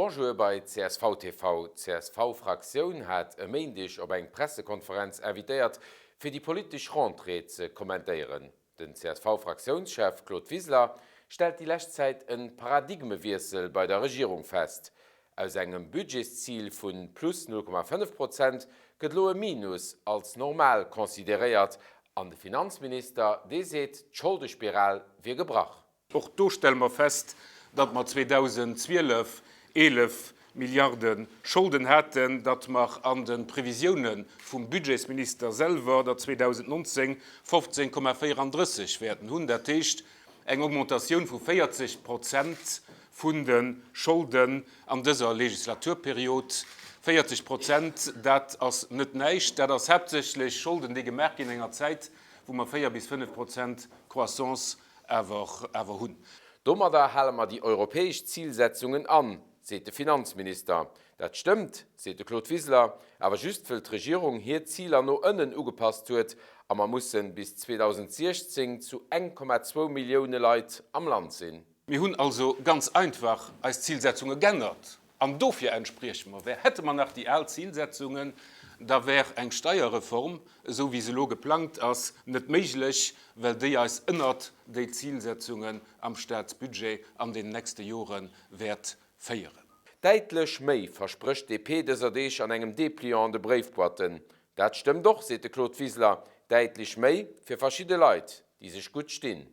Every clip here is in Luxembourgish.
Bonjour bei csv TV. D'CSV-Fraktioun hat e Méindeg op eng Pressekonferenz invitéiert, fir déi politesch Rentrée ze kommentéieren. Den CSV-Fraktiounschef Claude Wiseler stellt déi lescht Zäit e Paradigmewiessel bei der Regierung fest. Aus engem Budgetszil vu plus 0,5 Prozent gëtt elo e Minus als normal consideréiert an de Finanzminister, dee seet, d'Scholdespiral wier gebrach. Och do stelle mer fest, datt mer 2012 11 Milliarde Scholden haten, datt mer an de Previsioune vum Budgetsminister selwer der 2019 15,34 wäerten hunn, dat heescht eng Augmentatioun vu 40 Prozent vun de Scholden an dëser Legislaturperiod. 40 Prozent, dat ass net näischt. Dat ass haaptsächlech Scholden, déi gemaach ginn an enger Zäit, wou mer 4 bis 5 Prozent Croissance awer hunn. Domadder hale mer déi europäesch Zilsetzungen an, seet de Finanzminister. Dat stëmmt, seet de Claude Wiseler, awer just wëll d'Regierung hir Ziler no ënnen ugepasst huet a mer mussen bis 2016 zu 1,2 Millioune Leit am Land sinn. Mir hunn also ganz einfach eis Zilsetzunge g'ännert an dofir entsprieche mer. Wär hätte mer nach déi al Zilsetzungen, da wär eng Steierreform, esou wéi se elo geplangt ass, net méiglech, well déi eis ënnert déi Zilsetzungen am Staatsbudget an den nächste Jore wäert féieren. Däitlech méi versprécht d'DP dëser Deeg an engem Depliant an de Bréifboîten. Dat stëmmt och, seet de Claude Wiseler, däitlech méi fir verschidde Leit, déi sech gutt stinn.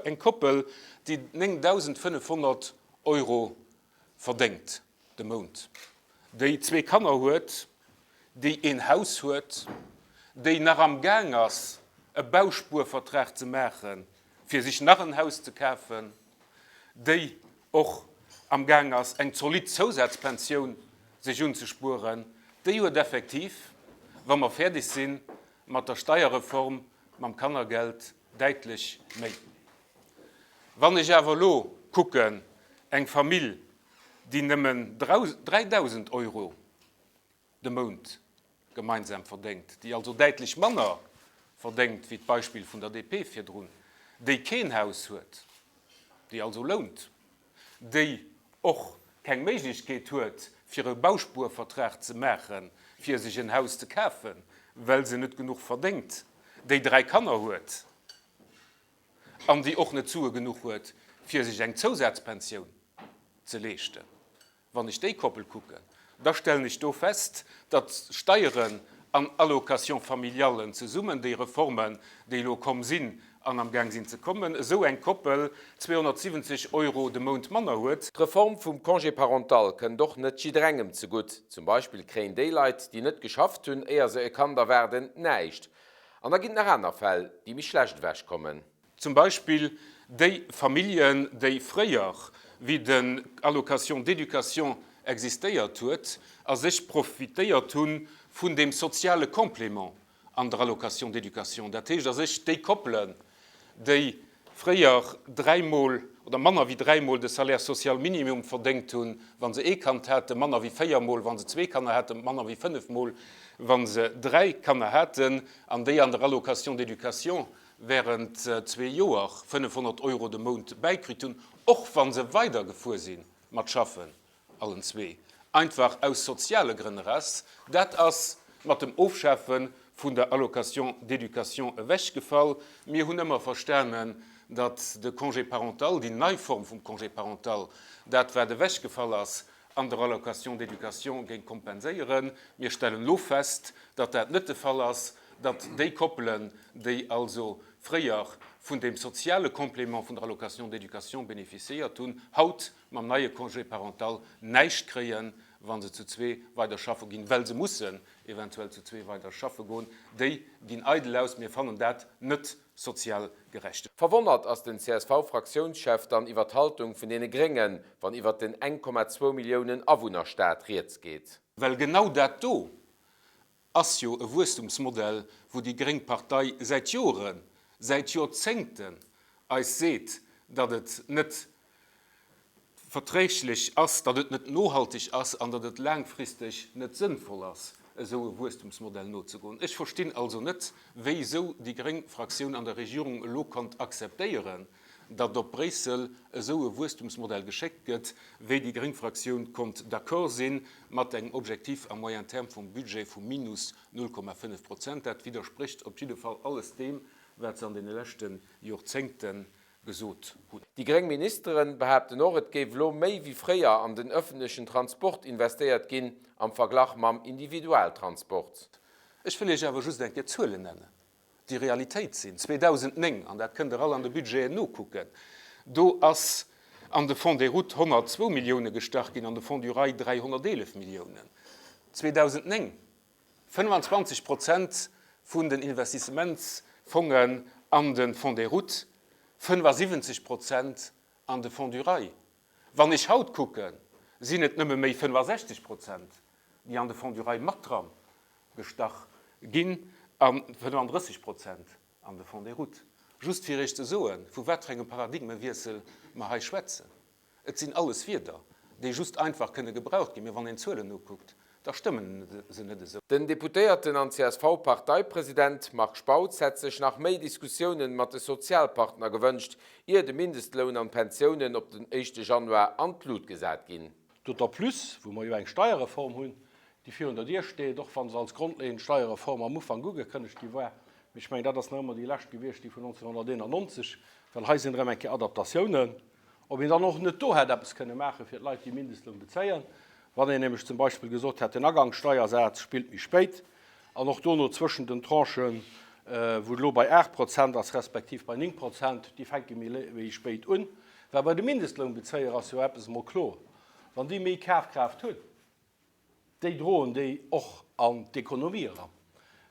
Eng Koppel, déi 9.500 Euro verdéngt de Mount, déi zwee Kanner huet, déi een Haus huet, déi nach am Gaang ass, e Bauspuervertrag ze maachen, fir sech nach en Haus ze kafen, déi och am Gaang ass, eng zolidd Zousazpensioun sech unzespueren, déi huet effektiv, wa mer fäerdeg si mat der Steierreform, mam Kannergeld däitlech méi. Wann ech awer elo kucken, eng Famill, déi nëmmen 3.000 Euro de Mount gemeinsam verdéngt, déi also däitlech manner verdéngt wéi d'Beispill vun der DP virdrun, déi keen Haus huet, déi also lount, déi och keng Méiglechkeet huet, fir e Bauspuervertrag ze maachen, fir sech en Haus ze kafen, well se net genuch verdéngt, déi dräi Kanner huet an déi och net Sue genuch huet, fir sech eng Zousazpensioun ze leeschten. Wann ech déi Koppel kucken, da stellen ech do fest, datt Steieren an Allocations familiales zesummen, déi Reformen, déi elo komm sinn an am Gaang sinn ze kommen, esou eng Koppel 270 Euro de Mount manner huet. D'Reform vum Congé parental kënnt och net jidderengem zegutt. Zum Beispill kréien déi Leit, déi net geschafft hunn, éier se e Kand erwaarden, näischt. An da ginn et nach aner Fäll, déi méi schlecht ewechkommen. Zum Beispill déi Familljen, déi fréier, wéi den Allocation d'éducation existéiert huet, a sech profitéiert hu vun deem soziale Complément an der Allocation d'éducation, dat heescht a sech déi Koppelen, déi fréier dräimol oder manner wéi dräimol de Salaire social minimum verdéngt hunn, wa se ee Kand haten, manner wéi véiermol, wa se zwee Kanner haten, manner wéi fënnefmol, wa se dräi Kanner haten, an déi an der Allocation d'éducation während zwee Joer 500 Euro de Mount bäikritt hunn, och wa se weidergefuer si mat schaffen, allen zwee, einfach aus soziale Grënn eraus. Dat ass mat dem Ofschafe vun der Allocation d'éducation ewechgefall. Mir hunn ëmmer verstanen, datt de Congé parental, déi nei Form vum Congé parental, dat wat ewechgefall ass an der Allocation d'éducation géing kompenséieren. Mir stellen elo fest, datt dat net de Fall ass, datt déi Koppelen, déi also fréier vun deem soziale Complément vun der Allocation d'éducation bénéficiéiert hunn, haut mam neie Congé parental näischt kréien, wa se zu zwee weider schaffe ginn, well se mussen eventuell zu zwee weider schaffe goen. Déi ginn eidel aus. Mir fannen dat net sozial gerecht. Verwonnert ass den CSV-Fraktiounschef dann iwwer d'Haltung vun deene Gréngen, wann iwwer den 1,2 Milliounen Awunnerstaat rieds geet. Well genau dat do ass jo e Wuesstumsmodell, wou déi gréng Partei säit Joren, säit Joerzéngten eis seet, datt et net verträglech ass, datt et net nohalteg ass an datt et laangfristeg net sënnvoll ass, esou e Wuesstumsmodell nozegoen. Ech verstinn also net, wéi esou déi gréng Fraktioun an der Regierung elo konnt akzeptéieren, datt op Bréissel esou e Wuesstumsmodell geschéckt gëtt, wéi déi gréng Fraktioun konnt d'accord si mat engem Objectif à moyen terme vum Budget vu minus 0,5 Prozent. Dat widdersprécht op jidde Fall alles deem, wat se an deene leschte Jorzéngte gesot hunn. Déi gréng Ministeren behaapten och, et géif elo méi wéi fréier an den ëffentlechen Transport investéiert ginn am Verglach mam Individualtransport. Ech wëll Iech awer just eng Kéier Zuelen nennen, déi Realitéit sinn. 2009, an dat kënnt Der all an de Budgeten nokucken, do ass an de Fonds des routes 102 Millioune gestach ginn, an de Fonds du rail 311 Milliounen. 2009 25 Prozent vun den Investissementsfongen an de Fonds des routes, 75 Prozent an de Fonds du rail. Wann ech haut kucken, sinn et nëmme méi 65 Prozent, déi an de Fonds du rail mat dran gestach ginn a 35 Prozent an de Fonds des routes. Just fir Iech ze soen, vu wat fir engem Paradigmewiessel mer hei schwätzen. Et sinn alles Wierder, déi just einfach kënne gebraucht ginn, mee wann een d'Zuelen ukuckt, da stëmmen se net esou. Den Deputéierten an CSV-Parteipresident Marc Spautz hätt sech nach méi Diskussiounen mat de Sozialpartner gewënscht, ier de Mindestloun an d'Pensiounen op den éischte Januar an d'Lut gesat ginn. D'autant plus, wou mer jo eng Steierreform hunn, déi virun der Dier steet, och wa se als grondleeënd Steierreform am Ufank ugekënnegt gi war. Mee ech mengen, dat ass nach ëmmer déi lescht gewiescht, déi vun 1991, well hei sinn erëm eng Kéier Adaptatiounen. Ob een dann och net do hätt eppes kënne maache fir d'Leit, déi Mindestloun bezéien, wann een nämlech zum Beispill gesot hätt, den Agangssteiersaz spillt méi spéit an och dono zwëschen den Tranchen, wou et elo bei 8 Prozent ass, respektiv bei 9 Prozent, déi fänke méi spéit un. Well bei de Mindestlounbezéier ass jo eppes emol kloer, Wann déi méi Kafkraaft hunn, Déi droen déi och an d'Ekonomie eran.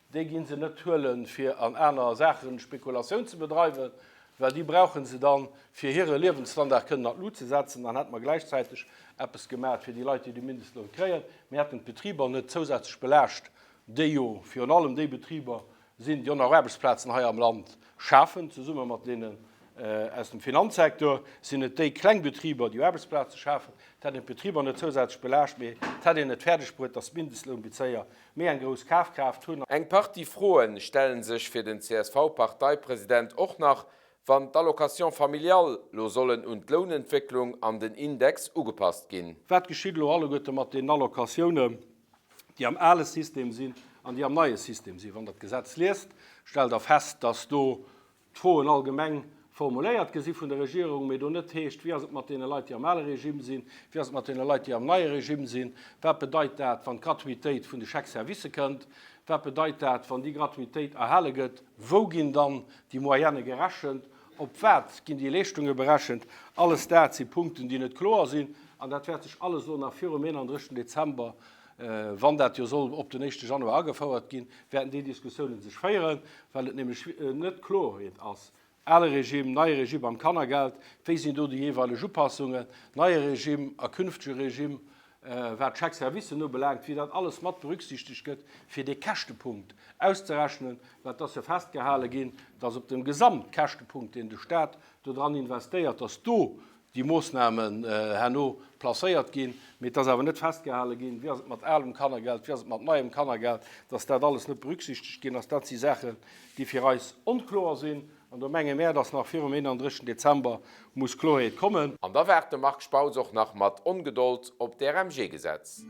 Déi gi se net huelen, fir an aner Saachen Spekulatioun ze bedreiwen, well déi brauche se dann, fir hire Liewensstandard kënnen an d'Lut ze setzen. Dann hätte mer gläichzäiteg eppes gemaach fir déi Leit, déi de Mindestloun kréien. Mir hätten d'Betriber net zousätzlech belaascht, déi jo virun allem déi Betriber sinn, déi och nach Aarbechtsplazen hei am Land schafen, zesumme mat deenen aus dem Finanzsektor, sinn et déi kleng Betriber, déi Aarbechtsplaze schafen. Et hätt een d'Betriber net zousätzlech belaascht, mee et hätt een et fäerdeg bruet, dass d'Mindestlounbezéier méi eng grouss Kafkraaft hunn. Eng Partie Froe stelle sech fir den CSV-Parteipresident och nach, wann d'Allocations familiales lo sollen un d'Lounentwécklung an den Index ugepasst ginn. Wat geschitt elo alleguerte mat deenen Allocatiounen, déi am ale System sinn an déi am neie System sinn. Wann Der d'Gesetz liest, stellt Der fest, dass do d'Froen allgemeng formuléiert gi si vun der Regierung, mee do net heescht, Wéi ass et mat deene Leit, déi am ale Regime sinn? Wéi ass et mat deene Leit, déi am neie Regime sinn? Wat bedeit dat, wann d'Gratuitéit vun de Chèques-servicë kënnt? Wat bedeit dat, wann déi Gratuitéit erhale gëtt? Wou ginn dann déi Moyenne gerechent? Op wat ginn déi Leeschtunge berechent? Alles dat si Punkten, déi net kloer sinn. An dat wäert sech alles elo nach virum 31. Dezember, wann dat jo soll op den éischte Januar agefouert ginn, wäerten déi Diskussiounen sech féieren, well et nämlech net Kloerheet ass, ale Regime, neie Regime am Kannergeld, wéi sinn do déi jeeweileg Upassungen, neie Regime a künftege Regime, wat d'Chèques-servicen ubelaangt, wéi dat alles mat berücksichtegt gëtt, fir dee Käschtepunkt auszerechnen, well et ass jo festgehale ginn, dass op dem Gesamtkäschtepunkt, deen de Stat do dran investéiert, dass do déi Moosnamen herno placéiert ginn. Mee et ass awer net festgehale ginn, wéi ass et mat alem Kannergeld, wéi ass et mat neiem Kannergeld, dass dat alles net berücksichtegt ginn ass. Dat si Saachen, déi fir eis onkloer sinn. An do menge mär, dass nach virum 31. Dezember muss Kloerheet kommen. An da waart de Marc Spautz och nach mat Ongedold op d'RMG-Gesetz.